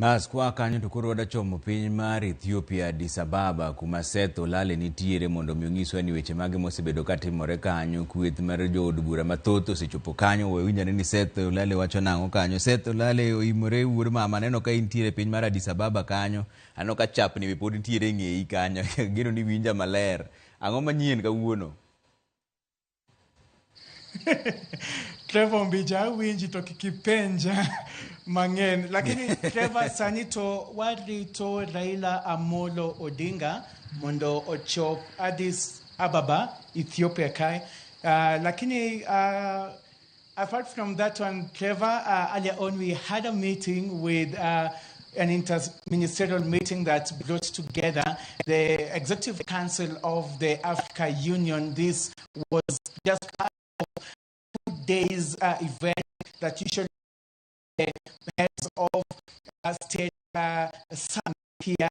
Bas kwa kanyo to koro wadachomo piny mar Ethiopia, Addis Ababa, kuma Seth Olale nitiere mondo mi onyiswa ni weche mage mosebedo katimore kanyo. Kweth mar jood bura mathoth osechopo kanyo. We winjane ni Seth Olale wacho nang'o kanyo. Seth Olale oimore wuod mama, aneno ka intiere piny mar Addis Ababa kanyo. Aneno ka chapni be pod nitiere e ng'eyi kanyo. Ageno ni iwinja maler. Ang'o manyien kawuono? Trevor Mbija awinji to kik ipenja mang'eny lakini Trevor sani to warito Raila Amolo Odinga mondo ochop Addis Ababa Ethiopia kae lakini apart from that one Trevor, earlier on we had a meeting with an interministerial meeting that brought together the Executive Council of the Africa Union. This was just part of 2 days event that usually the heads of state summit here,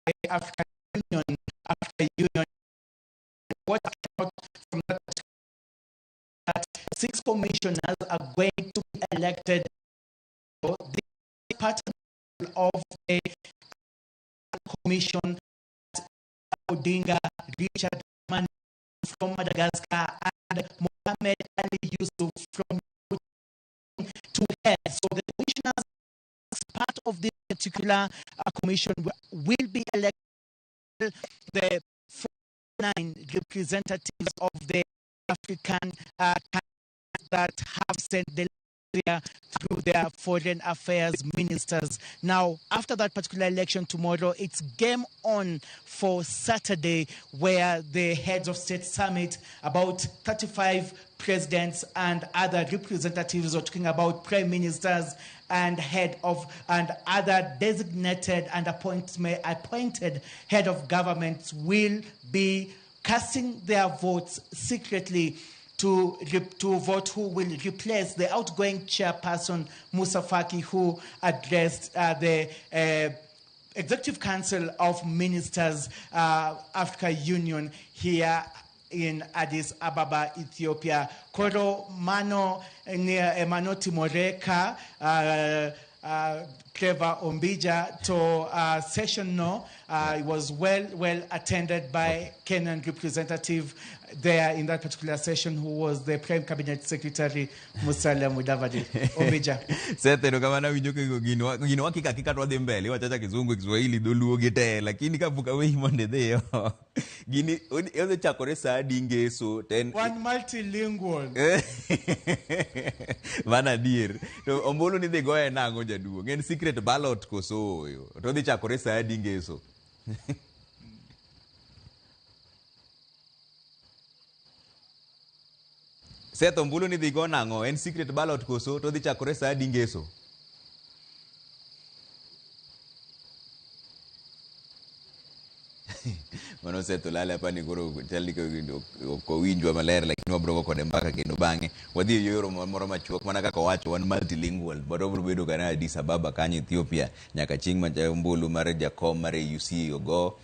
the African Union, Africa Union. What came out from that, that 6 commissioners are going to be elected. The part of the commission, Odinga, Richard Man from Madagascar, and Mohamed Ali Yusuf from to head. So the commissioners, part of this particular commission, will be elected the 9 representatives of the African countries that have sent the through their foreign affairs ministers. Now, after that particular election tomorrow, it's game on for Saturday, where the heads of state summit, about 35 presidents and other representatives are talking about prime ministers and head of and other designated and appointed head of governments will be casting their votes secretly to vote who will replace the outgoing chairperson, Moussa Faki, who addressed the Executive Council of Ministers, Africa Union, here in Addis Ababa, Ethiopia. Koro mano ni mano timoreka Trevor Ombija to session no it was well attended by Kenyan representative there in that particular session, who was the Prime Cabinet Secretary Musalia Mudavadi. Ombija. Seth, erokamano awinjo ka gino wakika kika to wadhi mbele, iwacho Kizungu, Kiswahili, Dholuo gi te, lakini kapok aweyi mondo idhiyo. Gini odhi chakore saa adi ngeso to en One multilingual. Mano adier. To ombulu ni dhi goye nang'o jaduong'? En secret ballot koso ooyo? To odhi chakore saa adi ngeso? Seth, ombulu ni dhi go nang'o? En secret ballot koso? To odhi chakore saa adi ngeso? Mano Seth Olale hapa ni koro chal ni ok owinjwa maler, lakini wabiro go kode mbaka kendo bang'e wadhi e yoro moro machuok mana kaka owacho wan multilingual but wabiro bedo kana Addis Ababa kanyo Ethiopia nyaka chieng' ma ombulu mar jakom mar AUC ogo.